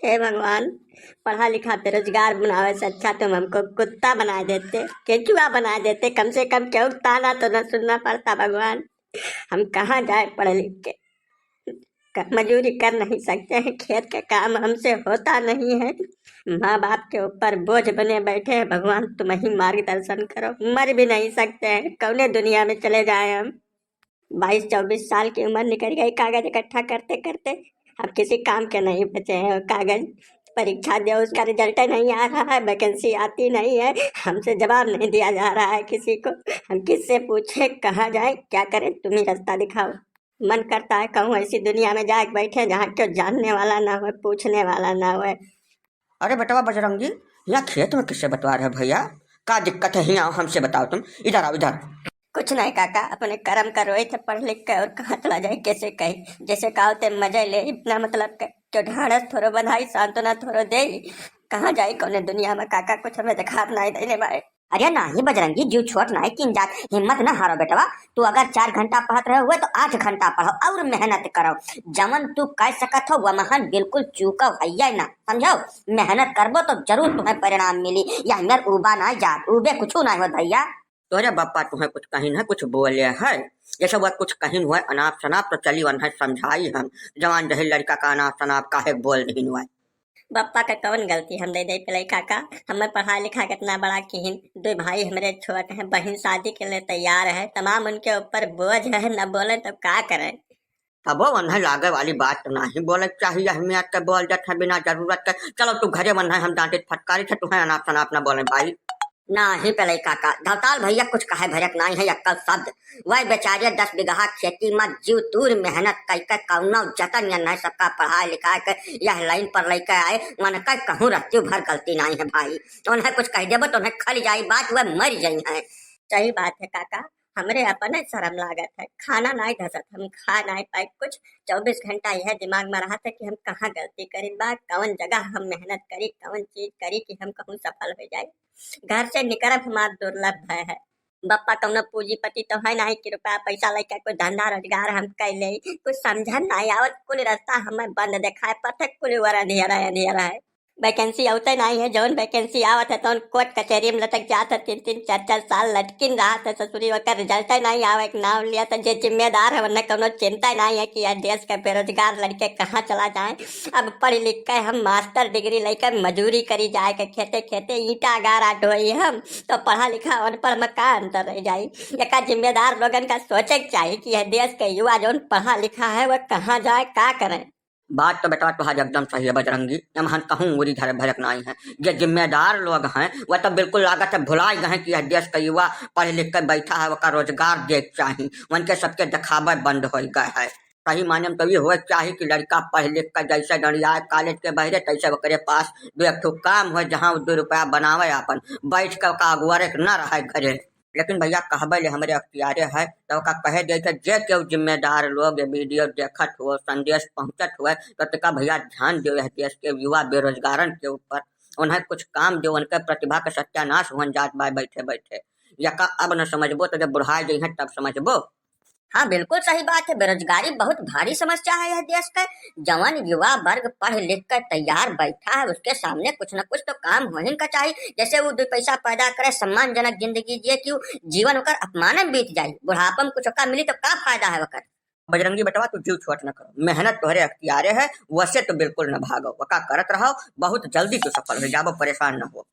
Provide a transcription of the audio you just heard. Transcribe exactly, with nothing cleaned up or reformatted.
हे भगवान, पढ़ा लिखा बेरोजगार बनावे से अच्छा तुम हमको कुत्ता बना देते, केचुआ बना देते, कम से कम केहू ताना तो न सुनना पड़ता। भगवान, हम कहाँ जाए पढ़ लिख के? क-, मजूरी कर नहीं सकते हैं, खेत का काम हमसे होता नहीं है, माँ बाप के ऊपर बोझ बने बैठे हैं। भगवान, तुम ही मार्गदर्शन करो, मर भी नहीं सकते हैं, कौने दुनिया में चले जाए हम? बाईस चौबीस साल की उम्र निकल गई कागज इकट्ठा करते करते, अब किसी काम के नहीं बचे हैं कागज। परीक्षा दो, उसका रिजल्ट नहीं आ रहा है, वैकेंसी आती नहीं है, हमसे जवाब नहीं दिया जा रहा है किसी को। हम किससे पूछे, कहाँ जाए, क्या करें, तुम ही रास्ता दिखाओ। मन करता है कहूँ ऐसी दुनिया में जाके बैठे जहाँ क्यों जानने वाला ना हो, पूछने वाला ना हो। अरे बेटवा बजरंगी, यहाँ खेत में किससे बतवा रहे भैया? का दिक्कत है? यहाँ आओ, हमसे बताओ तुम, इधर आओ, इधर। कुछ नहीं काका, अपने करम का रोए थे पढ़ लिख के, और कहाँ चला जाए, कैसे कही, जैसे कहो ते मजे ले, इतना मतलब के, क्यों ढाढ़स थोड़ो बंधाई, सांत्वना थोड़ो दे, कहाँ जाए कौने दुनिया में काका, कुछ हमें दिखात नहीं देने भाई। अरे नाही बजरंगी, जीव छोट नाही किन जात, हिम्मत न हारो बेटवा। तू अगर चार घंटा पढ़त रहे हुए तो आठ घंटा पढ़ो और मेहनत करो। जवन तू कर सकत हो वमहन बिल्कुल चूको हइये ना, समझो? मेहनत करबो तो जरूर तुम्हें परिणाम मिली। यह मेर उबा ना जात, उबे कुछ ना हो भैया। तोरे बप्पा तुम्हें कुछ कहिन है, कुछ बोले है? जैसे वह कुछ कहिन हुए अनाप शनाप तो चली वन्हें समझाई हम। जवान जही लड़का का अनाप शनाप काहे बोल दहिन हुए? बप्पा का कौन गलती हम दे दे पिलाई काका? हमें पढ़ा लिखा कितना बड़ा किहिन, दो भाई हमरे छोट हैं, बहिन शादी के लिए तैयार है, तमाम उनके ऊपर बोझ है, न बोले तो का करें? तबो वन्हें लागे वाली बात तो नाही बोले चाहिए, हमें के बोल देत है बिना जरूरत के। चलो तू घरे वन्हें हम डांटे फटकारी से, तुम्हें अनाप शनाप न बोले भाई। नाही पिलाई काका, धवताल भैया कुछ कहे भरक नाही है, यक्कल शब्द। वह बेचारे दस बीघा खेती में जीव तूर मेहनत कइके कौनो जतन या नहीं सबका पढ़ाई लिखाई के यह लाइन पर लइके आए, उनका कहूँ रत्ती भर गलती नहीं है भाई। उन्हें कुछ कह देबो तो उन्हें खल जाई बात, वह मर जाई है। सही बात है काका, हमरे अपने शर्म लागत है, खाना नहीं धसत, हम खा नहीं पाए कुछ। चौबीस घंटा यह दिमाग में रहत है कि हम कहाँ गलती करी बा, कौन जगह हम मेहनत करी, कौन चीज करी कि हम कहूँ सफल हो जाए। घर से निकरब हमार दुर्लभ भय है। बप्पा कौनो पूंजीपति तो है नहीं कि रुपया पैसा लेके कोई धंधा रोजगार हम कर ले। कुछ समझन नहीं आवत, कुल रास्ता हमें बंद दिखाई पड़त है, कुल ओर अंधेरा है, अंधेरा है। वैकेंसी आवते नहीं है, जौन वैकेंसी आवत है तौन कोर्ट कचहरी में लटक जात है, तीन तीन चार चार साल लटकिन रहत है ससुरी, ओकर रिजल्ट नहीं आवे के नाम लिया तो जे जिम्मेदार है उन्हें कौनो चिंता नहीं है कि यह देश के बेरोजगार लड़के कहाँ चला जाए। अब पढ़ लिख के हम मास्टर डिग्री लेके मजूरी करी जाए के खेते खेते ईंटा गारा ढोई हम, तो पढ़ा लिखा अनपढ़ में का अंतर रह जाई? एका जिम्मेदार लोगन का सोचे के चाही कि यह देश के युवा जौन पढ़ा लिखा है वह कहाँ जाए, का करें। बात तो बेटवा तुहार एकदम सही है बजरंगी, एमहन कहूँ उरी धरे भरक नाई है। जे जिम्मेदार लोग हैं वह तो बिल्कुल लागत है भुलाई गए हैं कि यह देश का युवा पढ़ लिख के बैठा है, ओका रोजगार दे के चाही, उनके सबके दिखावे बंद हो गए है। सही माने में तो ये होए के चाही कि लड़का पढ़ लिख के जैसे डंडियाए कॉलेज के बहरे, तैसे ओकरे पास दो एक ठो काम होए, जहाँ वो दो रुपया बनावे, अपन बैठ के ओका अगुआरे के न रहे घरे। लेकिन भैया कहबे ले हमरे अख्तियारे है, तो ओका कहे दे थे, जे केहू जिम्मेदार लोग ये वीडियो देखत हो, संदेश पहुँचत हुए, तो तका भैया ध्यान दियो, यह देश के युवा बेरोजगारन के ऊपर, उन्हें कुछ काम दियो, उनके प्रतिभा के सत्यानाश हुन जात बा बैठे बैठे। यका अब न समझबो तो जब बुढ़ाए जइहें तब समझबो। हाँ, बिल्कुल सही बात है, बेरोजगारी बहुत भारी समस्या है यह देश के। जवन युवा वर्ग पढ़ लिख कर तैयार बैठा है, उसके सामने कुछ न कुछ तो काम होहिन का चाहिए। जैसे वो दो पैसा पैदा करे, सम्मानजनक जिंदगी जिए, क्यों जीवन ओकर अपमान में बीत जाए, बुढ़ापा में कुछ ओका मिली तो का फायदा है ओकर? बजरंगी बेटवा, तू जीव छोट न करो, मेहनत तोहरे अख्तियारे है, वसे तो बिल्कुल न भागो, वका करत रहो, बहुत जल्दी तू सफल हो जाबो, परेशान न हो।